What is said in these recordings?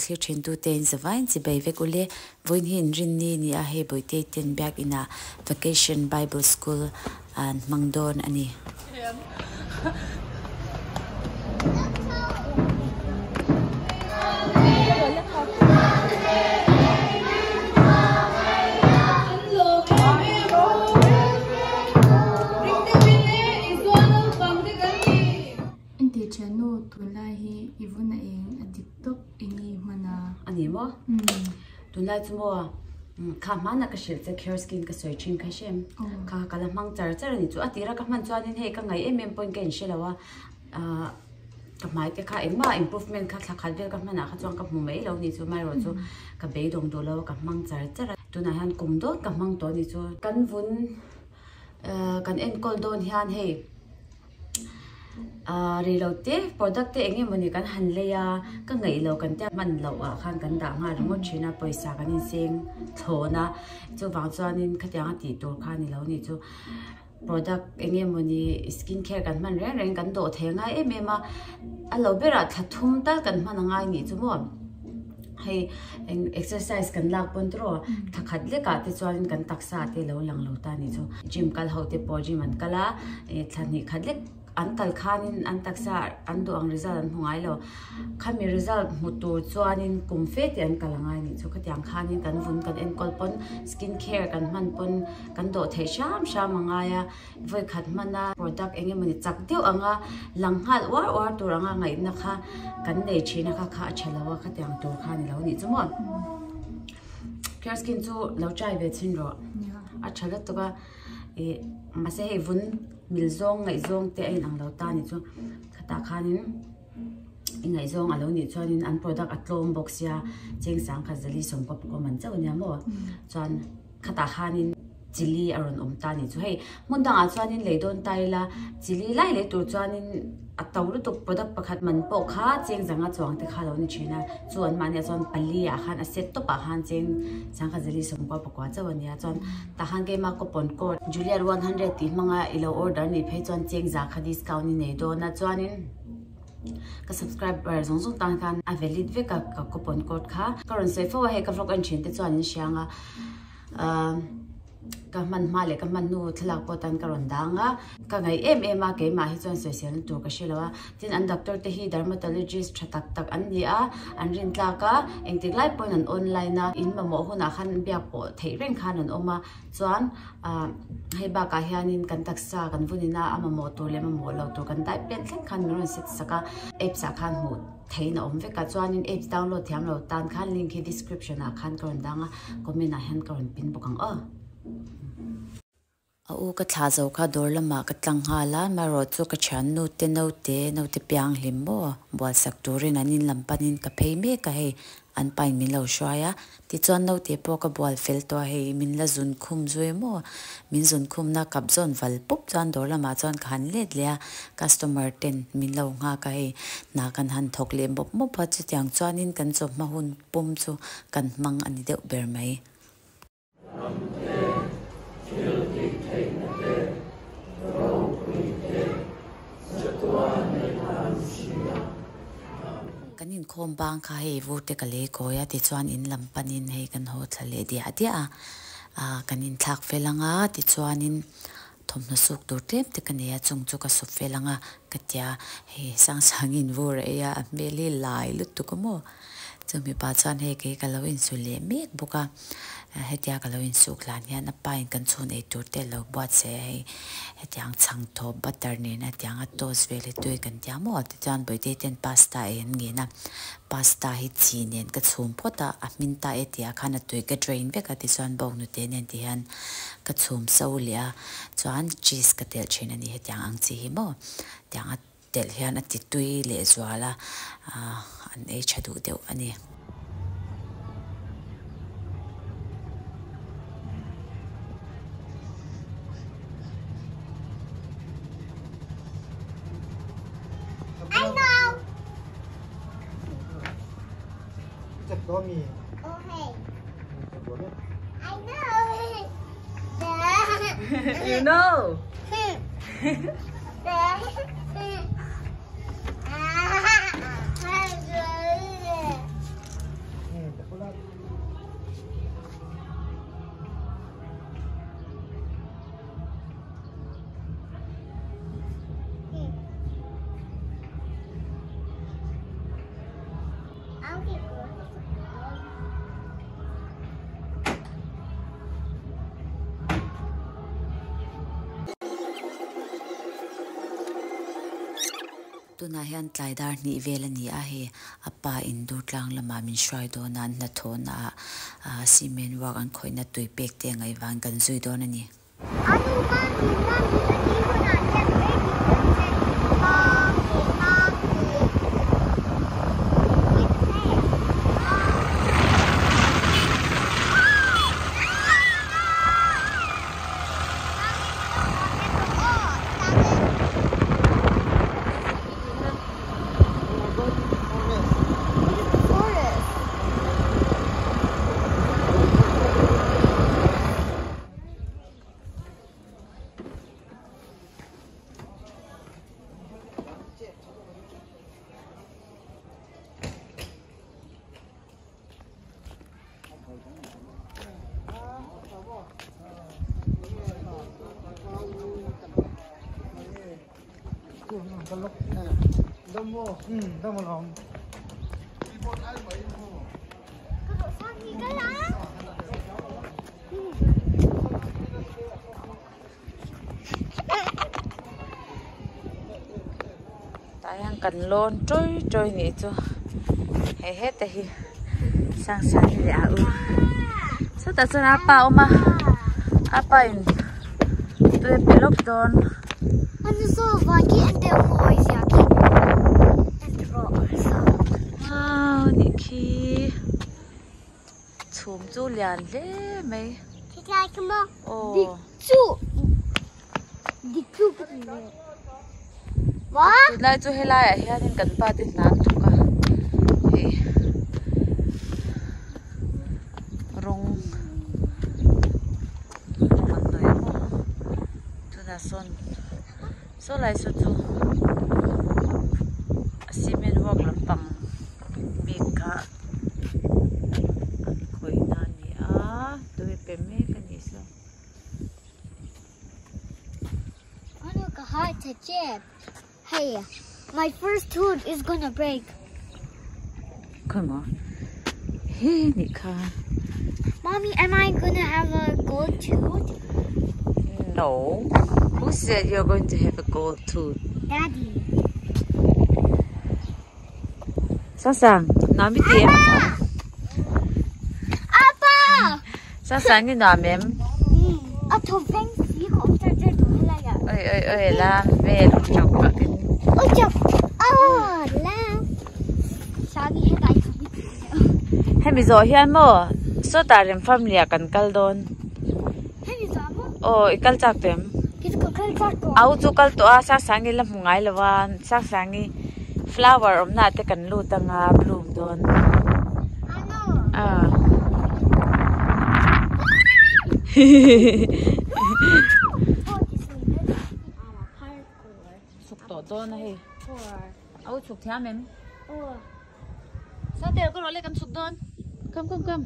thlir thin tu te in zavaiin chibei vek ule vawiin hi inrinni ni a hei Bawihtei ten biakin ah vacation bible school an hmang dawn a ni. Enteh thiannu tunlai hi i vun a eng a dik tawp eng i hman a. A ni maw? Tunlai chu maw kha hmanah ka hrilh che Cure Skin ka sawi thin kha hrem. Kha ka la hmang char char a ni chu. A tira ka hman chuanin hei ka ngaih em em pawhin ka inhre lo a. Ahh ka hmai te kha engmah improvement kha thla khat vel ka hmanah kha chuan ka hmu mai lo ni chu. Amaherawh chu ka beidawng duh lo a ka hmang char char a. Tunah hian kum dawt ka hmang tawh a ni chu. Kan vun kan enkawl dawn hian hei. Ahh rei lo te product te eng emawni kan han lei a ka ngaih lo kan tia hman loh ah khan kan dah nghal ringawt thin a pawisa kan inseng thlawn a chuvang chuanin khatiang a tih tur kha a ni lo ni chu product eng emawni skin care kan hman reng reng kan dawh thei ngai em em a a lo berah thla thum tal kan hman a ngai nih chu maw. Hei eng exercise kan lak pawn tawh thla khat lek ah te chuan kan taksa te lo lang lo ta ni chu gym kal ho te pawh gym an kal a ih thla hnih khat lek an kal khanin an taksa an duh ang result an hmu ngai lo khami result hmu tur chuanin kum fe te an kal angai nih chu khatiang khanin kan vun kan enkawl pawn skin care kan hman pawn kan dawh theih hram hram angai a. Vawi khat hmana product eng emawni chak deuh anga lang nghal uar uar tur anga ngaihna kha kan nei thin a kha kha a tha lo a khatiang tur kha a ni lo nih chu maw. Clear skin chu lo try ve chhin rawh a tha lutuk a ih mahse hei vun mil zawng ngaih zawng te a inang lo ta nih chu khatah khanin i ngaihzawng a lo nih chuanin an product a tlawm bawk sia cheng sangkhat zali sawmkaw pakua man chauh a nia maw chuan. Khatah khanin chilli a rawn awm ta a nih chu. Hei hmun dangah chuanin lei dawn ta ila chilli lai lei tur chuanin a to lutuk product pakhat man pawh kha cheng zanga chuang te kha a lo ni thin a. Chu an mahniah chuan pali ah khan a set tawp ah khan cheng sangkhat zali sawmkua pakua chauh a nia. Chuan tah khan keima coupon code Juliet 100 tih hmanga i lo order nih phei chuan cheng za kha discount i nei dawn a. Chuanin. Ka subscriber zawng zawng tan khan a valid vek a ka coupon code kha. Ka rawn sawi fo a hei ka vlog en thin te chuan in hriang a ahh ka hman hma leh ka hman hnu thlalak pawh tan ka rawn dang a. Ka ngaih em em a keimah hi chuan sawiselna tur ka hre lo a. Tin an doctor te hi dermatologist tha tak tak an ni a an rin tlak a engtik lai pawhin an online a in mamawh hunah khan biak pawh theih reng khan an awm a. Chuan ah hei bakah hianin kan taksa kan vunin a a mamawh tur leh mamawh lo tur kan dai pian thleng khan min rawn set sak a apps ah khan hmuh theihin a awm vek a chuanin apps download thiam lo tan khan link hi description ah khan ka rawn dang a comment ah hian ka rawn pin bawk ang aw. A u ka thlah zo kha dawr lamah ka tlang nghal a marawh chu ka thiannu te naute naute piang hlim maw bualsak turin an in lam panin ka phei mek a hei an pain min lo hruai a. Tichuan naute pawh ka bual fel tawh a hei min la zun khum zui maw? Min zun khumna kap zawn val pup chuan dawr lamah chuan ka han let leh a, customer ten min lo nghak a hei hna kan han thawk leh mawp mawp a, chutiang chuanin kan chawhma hun pum chu kan hmang a ni deuh ber mai. Kan inkhawm bang kha hei vur te ka lei kawi a tichuan in lam panin hei kan haw thla leh diah diah a ah kan inthlak fel ang a tichuanin thawmhnaw suk tur tlem te ka nei a chung chu ka sup fel ang a ka tia hei Sangsangin vur a ei a a hmel hi lai lutuk a maw. Chu mipa chuan hei kei ka lo insu leh mek bawk a, hetia ka lo insuk hlan hian a pa in kan chhun ei tur te a lo buatsaih a hei hetiang chhang thawp butter nen a tiang a toast vel hi tui kan tia maw tichuan Bawihte ten pasta ei an ngen a, pasta hi chi nen ka chhum phawt a, a hmin ta e tih ah khan a tui ka drain vek a tichuan bawkhnute nen ti hian ka chhum so leh a, chuan cheese ka telh thin a ni hetiang ang chi hi maw tiang a. Telh hian a ti tui leh zual a, an ei tha duh deuh a ni. You know. Tunah hian tlai dar hnih vel a ni a, hei a pa in Durtlang lamah min hruai dawn a, an hnathawhna ah cement work an khawihna tui pek te ngaihvan kan zui dawn a ni. Tah hian kan lawn tawi tawi nih chu hei heta hi Sangsani leh a u sawtah chuan a pa a awm a a pa in tui a pe lawk dawn. Wow nih khi chhum chu lian hle mai aw. Tunlai chu helaiah hianin kan pa te hna an thawk a hei rawng rawng an hnawih a maw tunah sawn saw lai saw chu cement work lampang bik kha an khawihna a ni a tui a pe mek a nih saw. Hey, my first tooth is gonna break. Come on. He nih kha. Mommy, am I gonna have a gold tooth? No. Who said you're going to have a gold tooth? Daddy. Sang Sang, nuam i ti em? Appa! Sang Sang i nuam em? A tho veng si ka awm char char tawh helai ah. Oi oi oi lam vel chok bak in. Oi chok! Oh lam. Sangi hetah i chok i ti nia. Hemi zawh hian maw sawtah rem family ah kan kal dawn. Hemi zawh maw? Aw i kal chak tawh em? Kei chu ka kal chak tawh. Au chu kal tawh a Sang Sangi la hmu ngai lo a Sang Sangi Flower awmna ah te kan lut anga bloom dawn. Ah. Chhuk tawh dawn a hei. A u chhuk thiam em? Sate ka rawh le kan chhuk dawn. Come come come.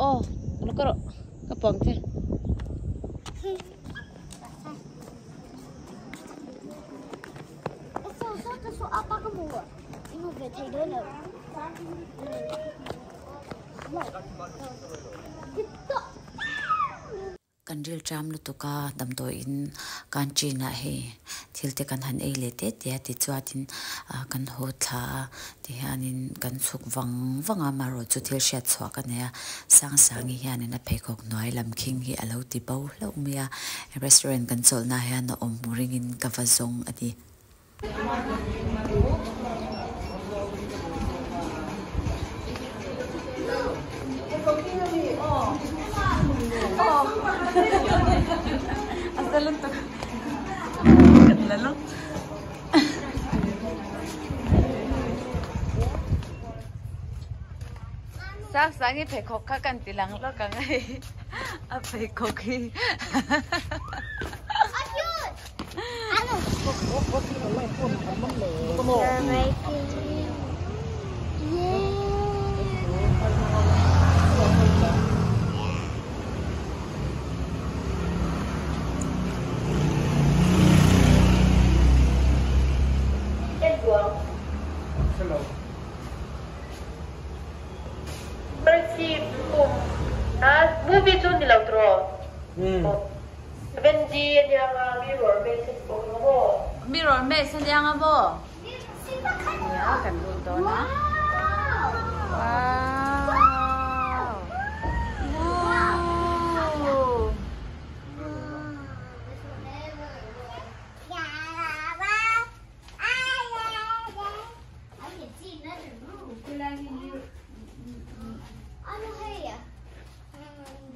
Oh, ka rawh ka pawng che. Kan ril tram lutuk a, damdawiin canteen ah hei thil te kan han ei leh te te a tichuatin kan haw thla a tihianin kan chhuk vang vang a amaherawhchu chu thil hriat chhuah ka nei a Sangsangi hianin a pheikhawk hnuai lam khing hi a lo ti bo hlauh mai a restaurant kan chawlhna ah hian a awm ringin ka va zawng a ni. Sangsangi pheikhawk kha kan ti lang lawk ang hei a pheikhawk hi. Mirror maze ania nga maw? Nia kan lut dawn a. Wow! Woo!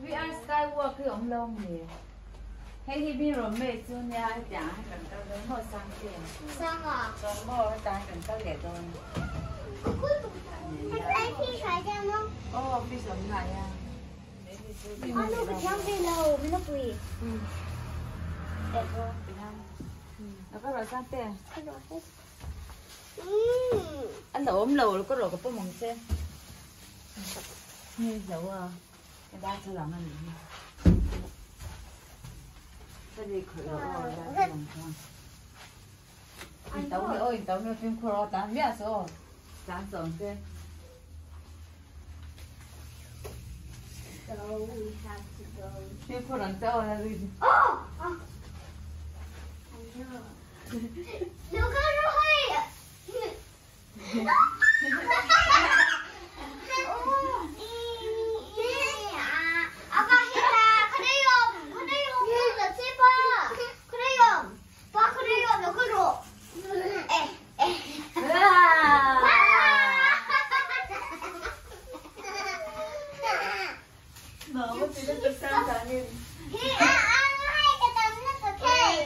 VR skywalk hi awm lo mi? Hei hi mirror maze chu nia hetiang hi kan kal dawn maw Sangte? Chuan maw hetah hian kan kal leh dawn. Aw fish awm na hian. An la awm lo ka rawh ka pawm ang che nge zo a ka darthlalang a nih hi ka ri khawih rawh aw darthlalang chuan in to nge aw in to nge fimkhur aw tan miah suh aw tlan chawm che. Fimkhur ang che aw la ri.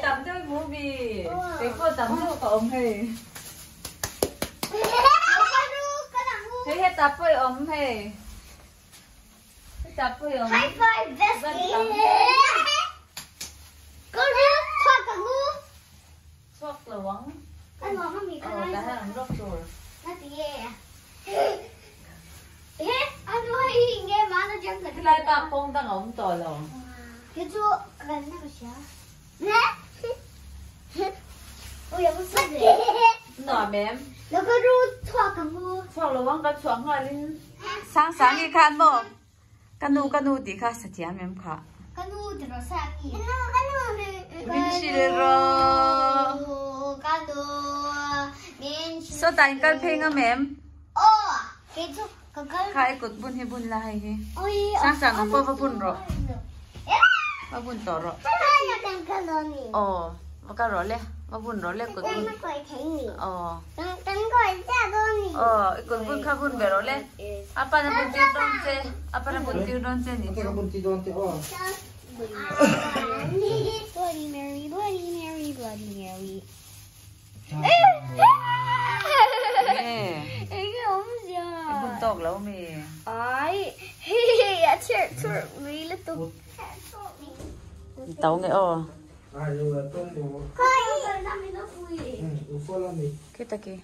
Tam deuh movie keipawh tam deuh ka awm hei hei hetah pawh i awm hei hetah pawh i awm chhuak lo ang aw tah hian an rawk tur. Helai bak kawng dang a awm tawh lo. Nuam em? Chhuak lo ang kan chhuah nghalin. Sangsangi khan maw? Ka nu ka nu tih kha sa thiam em kha? Ka nu ti rawh Sangi. Ka nu ka nu. Min hrilh rawh. Ka nu min hrilh. Sawtah in kal phei ngam em? Aw kei chu ka kal. Kha i kut bun hi bun la hei hi. Sangsang ang pawh va bun rawh. Va bun tawh rawh. Aw va kal rawh le va bun rawh le kut bun. Aw. Aw i kut bun kha bun ve rawh le. Apa na bun tir dawn che apa na bun tir dawn che ni chu. Bloody Mary, Bloody Mary, Bloody Mary. I bun tawk lo mi. To nge aw. Khi ta khi.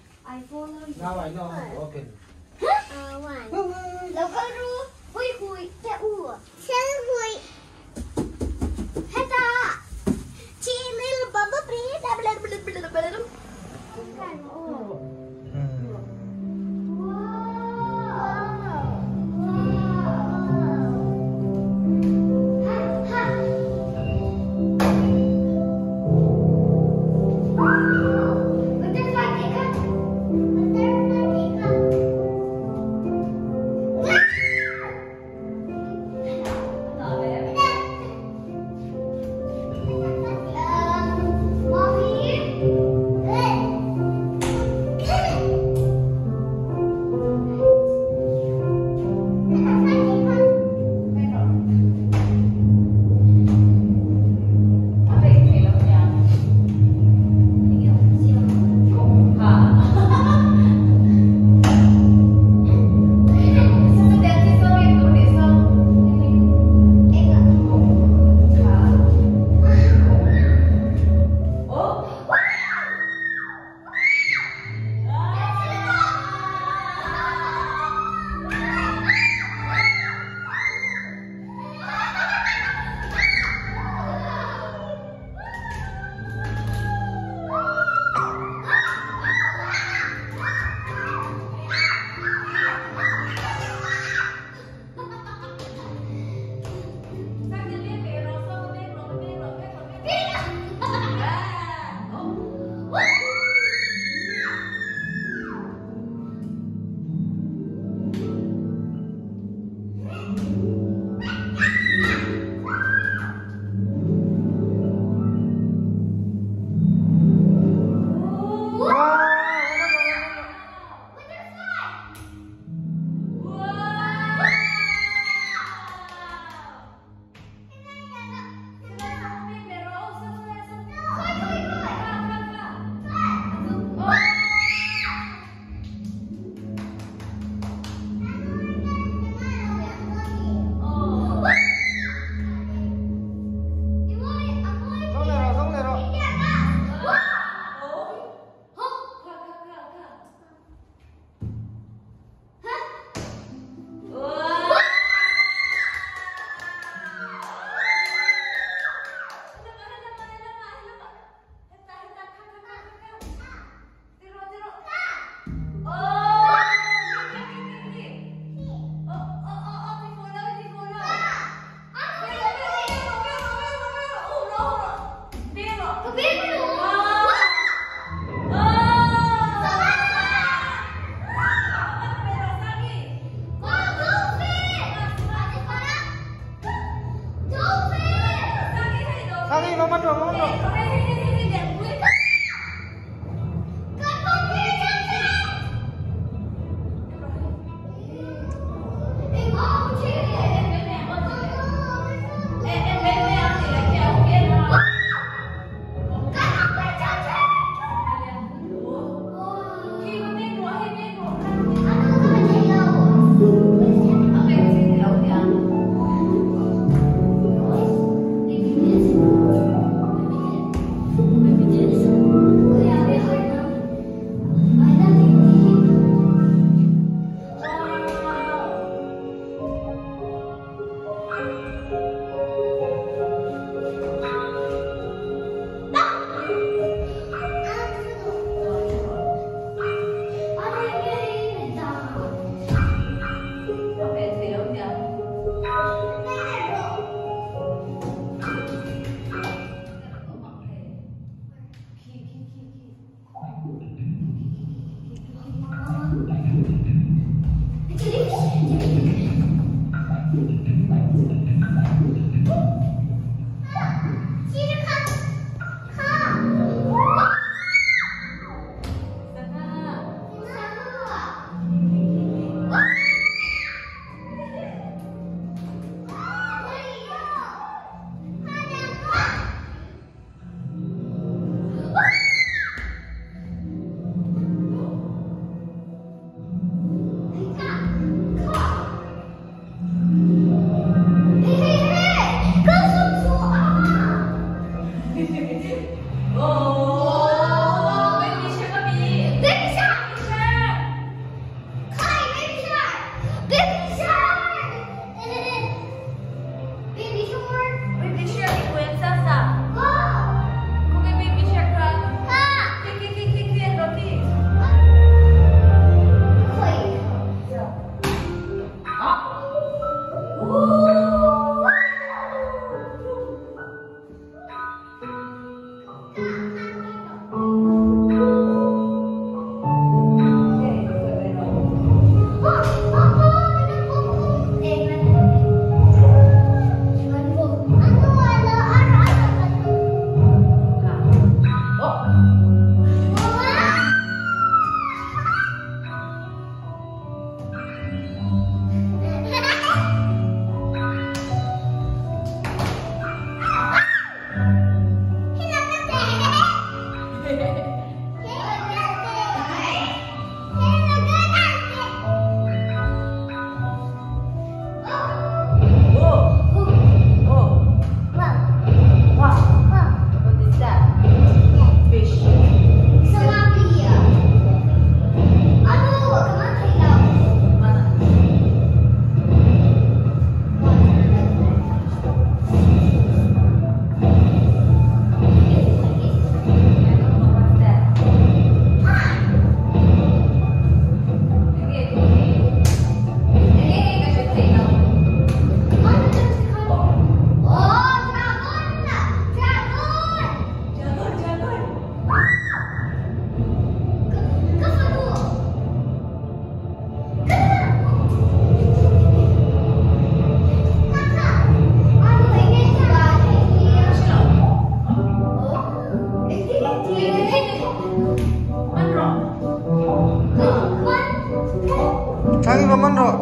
Changi va man rawh.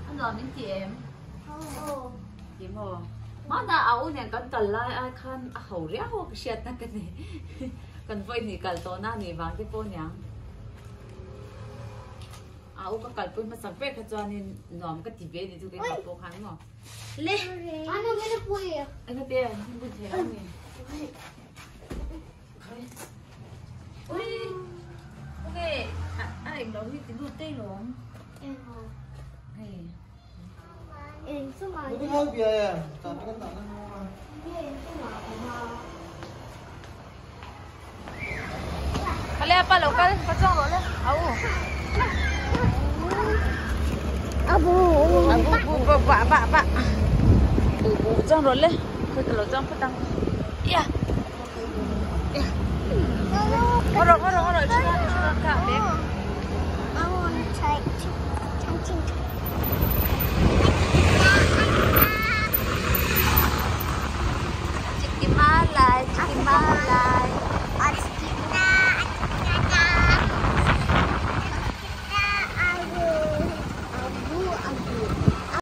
A nuam in ti em? Ti maw? Hmana a u nen kan kal lai ai khan a ho riau a ka hriat na ka ni. Kan vawi hnih kal tawh na nih vang te pawh aniang. A u ka kalpui hmasak ber kha chuanin nuam ka ti ve ni chu keimah pawh khan maw. Le! Engate? Bun thei lo ni. Ui! Ok, a englo hi ti lut daih lawm. Hei. Kale apa lo kal pa chong ro le au. Abu Abu bu ba ba ba ba. Bu bu chong ro le. Khoi ka lo chong patang. Ya. Ya. Oro oro oro chuna chuna ka bek.